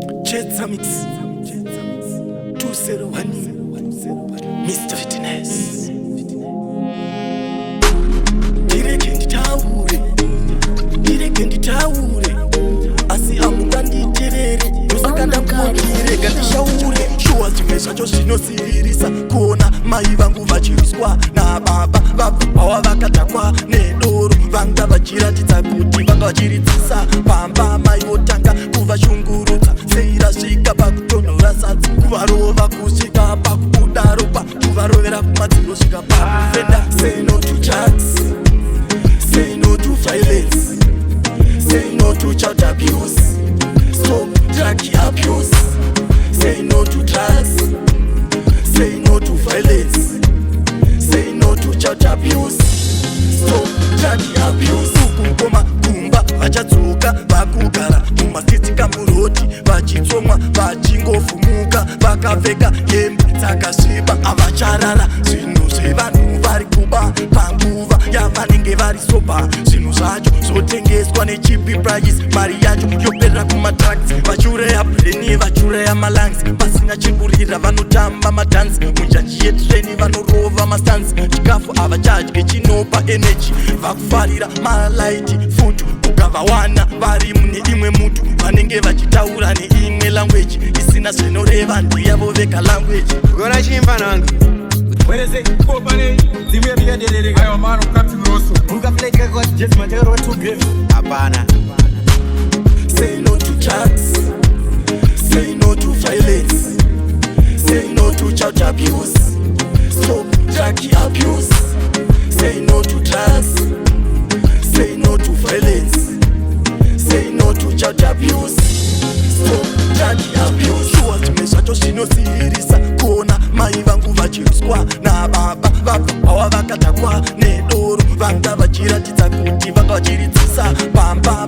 Chetsa Mix 201, Mr Fitness. Ndirege nditaure, ndirege nditaure, asi hamunganditerere, ndosaka ndakundirega ndishaure. Shuwa, zvimwe zvacho zvinosiririsa kuona mai vangu vachiriswa nababa vabvawa vakadhakwa nedoro. Vanga vachiratidza kuti vanga vachiridzisa pamba. Mai votanga kuvashungurudza, sei rasvika pakutonhora sadza, kuvarova kusvika pakubuda ropa, kuvarovera kumadziro svika pakufenda. Say no to drugs, say no to violence, say no to child abuse, stop drug abuse. Say no to drugs, say no to violence, say no to child abuse, stop drug abuse. Kukoma kumba vachadzoka vakugara mumastreets, kamuroad, vachitsomwa, vachingofumuka, vakapfeka hembe dzakasviba. Havacharara, zvinhu zvevanhu vari kuba panguva yavanenge vari sober. Zvinhu zvacho zvotengeswa necheap price, mari yacho yoperera kumadrugs, vachiuraya brain, vachiuraya malungs. Pasina chekurira vanotamba madhansi munjanji yetreni, vanorova mastunts. Chikafu havachadye chinopa energy, vakufarira malight food. Ukavawana vari mune imwe mutu, vanenge vachitaura neimwe language isina zvinoreva, ndiyavo vega language. Gora chimpananga. Wereze kopane dzimu yabiyaderereka. Aiwa mano, Captain Rosso. Ukafleka kwa jezi matero 2 grams. Hapana. Say no to drugs, say no to violence, say no to child abuse, stop drug abuse. Say no to drugs, say no to violence, say no to child abuse, stop drug abuse. Shuwa, zvimwe zvacho zvinosiririsa kuona mai vangu vachiriswa nababa vabvawa vakadhakwa nedoro. Vanga vachiratidza kuti vanga vachiridzisa pamba.